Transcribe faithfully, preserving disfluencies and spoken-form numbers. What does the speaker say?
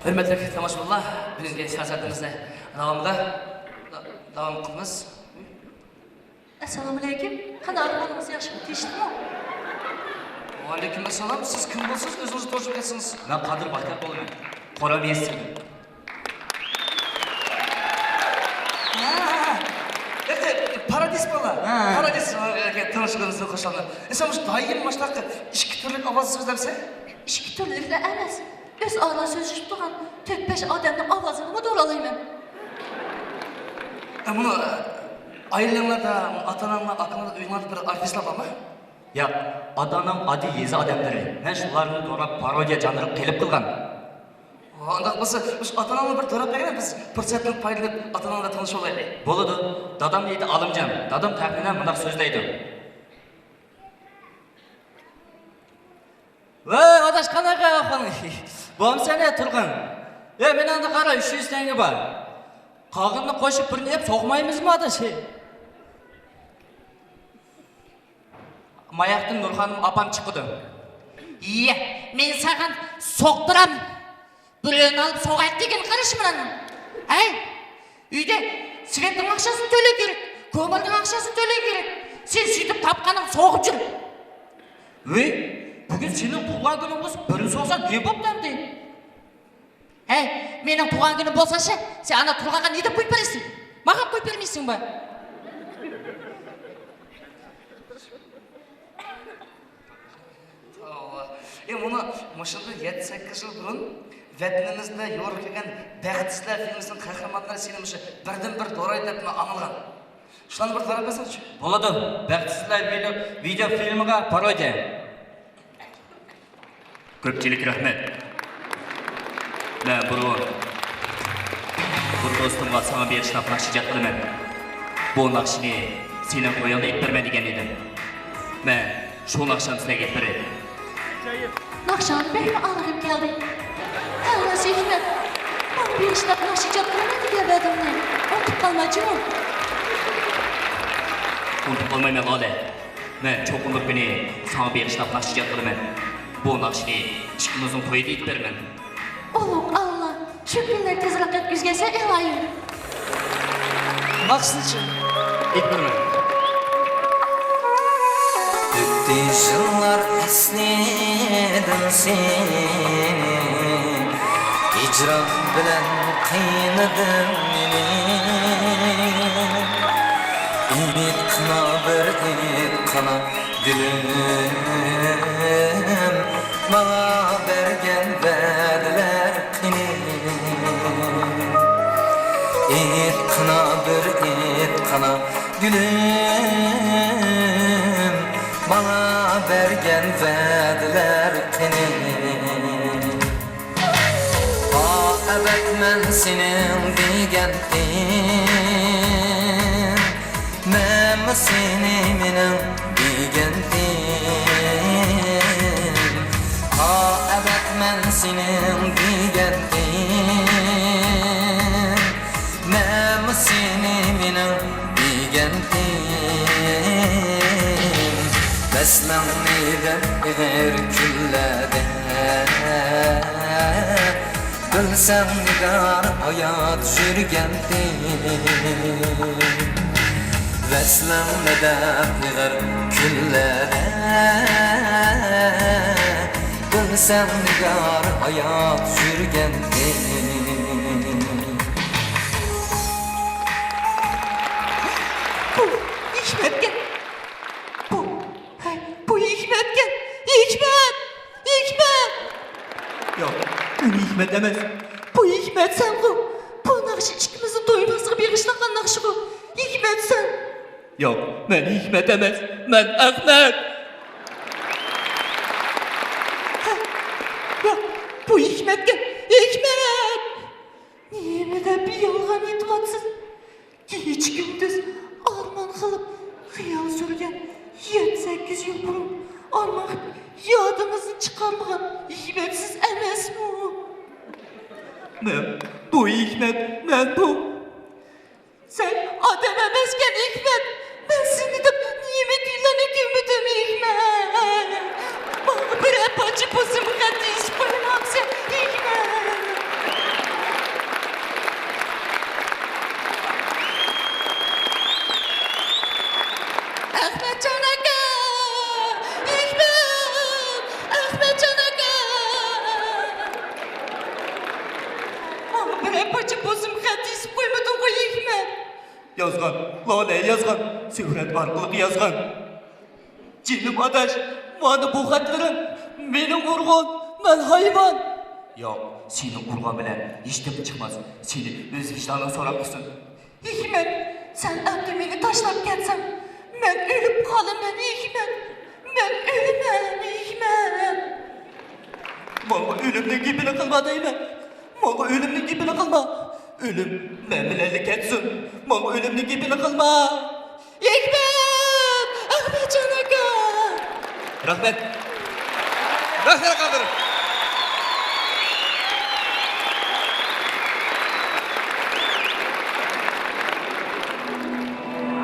ھۆرمەتلىك تاماشىبىنلار، بۈگۈنكى كونسېرتىمىزنى داۋامىدا داۋام قىلىمىز. ئەسسالامۇئەلەيكۇم. قانداق ئەھۋالىڭىز، ياخشىمۇ، تىنچلىقمۇ؟ ۋەئەلەيكۇم ئەسسالام. سىز كىم بولىسىز؟ ئۆزىڭىزنى تونۇشتۇرۇپ كەتسىڭىز. مەن قادىر بايكار بولىمەن. قورام يېزىسىدىن. ھە، ھە. ئە، ئە، پارادىس بالا. ھە. پارادىس، ئە، تونۇشقىنىمىزدىن خۇشالمەن. ئە، سەن مۇشۇ دائىم ماشۇنداق ئىككى تۈرلۈك ئاۋازدا سۆزلەمسەن؟ ئىككى تۈرلۈكلا ئەمەس. ئۆز ئارا سۆزلىشىپ تۇرغان تۆت-بەش ئادەمنىڭ ئاۋازىنىمۇ دورالايمەن. ئە، بۇنى، ئە، ئائىلەڭلاردا، ئاتا-ئاناڭلار، ئاكاڭلار، ئۆيۈڭلاردا بىر ئارتىسلار بارمۇ؟ ياق، ئاتا-ئانام ئاددىي يېزا ئادەملىرى. مەن شۇلارنى دوراپ، پارودىيە جانلىرىغا قېلىپ قىلغان. ئۇنداق بولسا، مۇشۇ ئاتا-ئاناڭنى بىر دوراپ بەرگىنە، بىز پۇرسەتتىن پايدىلىنىپ ئاتا-ئاناڭ بىلەن تونۇشۇۋالايلى. بولىدۇ. دادامنى ئېيت، ئالىمجان. دادام تەخمىنەن مۇنداق سۆزلەيدۇ. ۋاي ئاداش، قانداق ئەھۋالىڭ؟ بولامسەن ھە تۇرغان؟ ھە، مېنىڭدە قارا، ئۈچ يۈز تەڭگە بار. قالغىنىنى قوشۇپ بىرنى ئېلىپ سوقمايمىزمۇ ئاداش؟ ماياقتىن نۇرخانىم ئاپام چىقىدۇ. يە، مەن ساغان سوقتۇرام. بىرىنى ئالىپ سوغايلى دېگەن قارىشىمەن. ھەي، ئۆيدە سۋېتنىڭ ئاقچاسىنى تۆلەش كېرەك، كومۇرنىڭ ئاقچاسىنى تۆلەش كېرەك. سەن سۈيتۈپ تاپقانىڭنى سوغۇپ يۈر. ۋەي، بۈگۈن سېنىڭ تۇغۇلغان كۈنۈڭ بولسا، بىرىنى سوقساڭ نېمە بوپتۇ ئەمدى؟ ھەي، مېنىڭ تۇغۇلغان كۈنۈم بولسا، سەن ئانا تۇرغانغا نېمە دەپ قويۇپ بېرىسەن؟ ماڭا قويۇپ بەرمەيسەنمۇ؟ توۋا. ئى، مانا مۇشۇندىن يەتتە-سەككىز يىل بۇرۇن ۋەتىنىمىزدە يورۇتۇلغان بەختسىزلەر فىلىمىسىنىڭ قەھرىمانلىرى سېنى مۇشۇ بىردىن بىر دورايدۇ دەپ مەن ئاڭلىغان. شۇلارنى بىر دوراپ بەرسەڭچۇ؟ بولىدۇ. بەختسىزلەر ۋىدېئو، ۋىدېئو فىلىمىغا پارودىيە. كۆپچىلىك رەھمەت. مەن بۇرۇن بىر دوستۇمغا ساڭا بېغىشلاپ ناخشا ئىجاد قىلىمەن. بۇ ناخشىنى سېنىڭ تويۇڭدا ئېيتىپ بېرىمەن دېگەن ئىدىم. مەن شۇ ناخشامنى سىلەرگە ئېيتىپ بېرەي. ناخشاڭنى بەكمۇ ئاڭلىغۇم كەلدى. ھە، راست ھېكمەت. ماڭا بېغىشلاپ ناخشا ئىجاد قىلىمەن دېگەن ۋەدەڭنى ئۇنتۇپ قالما جۇمۇ. ئۇنتۇپ قالمايمەن لالە. مەن چوقۇم بىر كۈنى ساڭا بېغىشلاپ ناخشا ئىجاد قىلىمەن. بۇ ناخشىنى ئىككىمىزنىڭ تويىدا ئېيتىپ بېرىمەن. ئۇلۇغ ئاللا، شۇ كۈنلەر تېزراق يەتكۈزگەيسەن ئىلاھىم. ناخشىنىچۇ؟ ئېيتىپ بېرىمەن. ئۆتتى يىللار ئەسلىدىم سېنى، ھىجران بىلەن قىينىدىم مېنى. ئېيتقىنا بىر ئېيتقىنا گۈلۈم، ماڭا بەرگەن ۋەدىلەر قېنى؟ ئېيتقىنا بىر ئېيتقىنا گۈلۈم، ماڭا بەرگەن ۋەدىلەر قېنى؟ ئا، ئەبەد مەن سېنىڭ دېگەنتىم، مەنمۇ سېنى مېنىڭ دېگەنتىم. ئا، ئەبەد مەن سېنىڭ دېگەنتىم، مەنمۇ سېنى مېنىڭ دېگەنتىم. ۋەسلىڭنى دەپ ئېغىر كۈنلەردە، بىلسەڭ نىگار ھايات يۈرگەنتىم. ۋەسلىڭنى دەپ ئېغىر كۈنلەردە، بىلسەڭ نىگار ھايات يۈرگەنتىم. بۇ ھېكمەتكەن. بۇ، ھەي، بۇ ھېكمەتكەن. ھېكمەت! ھېكمەت! ياق، مەن ھېكمەت ئەمەس. بۇ ھېكمەتسەنغۇ؟ بۇ ناخشا ئىككىمىزنىڭ توي ناخشىسىغا بېغىشلانغان ناخشىغۇ؟ ھېكمەتسەن! ياق، مەن ھېكمەت ئەمەس، مەن ئەخمەت! ھە، ياق، بۇ ھېكمەتكەن، ھېكمەت! نېمە دەپ يالغان ئېيتىۋاتىسىز؟ كېچە-كۈندۈز ئارمان قىلىپ خىيال سۈرگەن، يەتتە-سەككىز يىل بۇرۇن ئارمان قىلىپ يادىڭىزدىن چىقارمىغان ھېكمەت سىز ئەمەسمۇ؟ مەن بۇ ھېكمەت، مەن بۇ. سەن ئادەم ئەمەسكەن ھېكمەت. مەن سېنى دەپ نېمە كۈنلەرنى كۆرمىدىم ھېكمەت. ماڭا بىرەر پارچە بوسۇمغا خەت يېزىپ قويمامسەن ھېكمەت؟ بولسىمۇ خەت يېزىپ قويمىدىڭغۇ ھېكمەت؟ يازغان، لالە يازغان، سۈرەت ئارقىلىق يازغان. جېنىم ئاداش، مانا بۇ خەتلىرىڭ مېنى ئۇرغۇن، مەن ھايۋان. ياق، سېنى ئۇرغان بىلەن ھېچنېمە چىقماس. سېنى ئۆز ۋىجدانىڭ سوراق قىلسۇن. ھېكمەت، سەن ئەمدى مېنى تاشلاپ كەتسەڭ، مەن ئۆلۈپ قالىمەن، ھېكمەت. مەن ئۆلىمەن، ھېكمەت. ماڭا ئۆلۈمنىڭ گېپىنى قىلما دەيمەن. ماڭا ئۆلۈمنىڭ گېپىنى قىلما. ئۆلۈم مەن بىلەنلا كەتسۇن. ماڭا ئۆلۈمنىڭ گېپىنى قىلما. ھېكمەت! ئەخمەتجان ئاكا! رەھمەت. رەھمەت قادىر.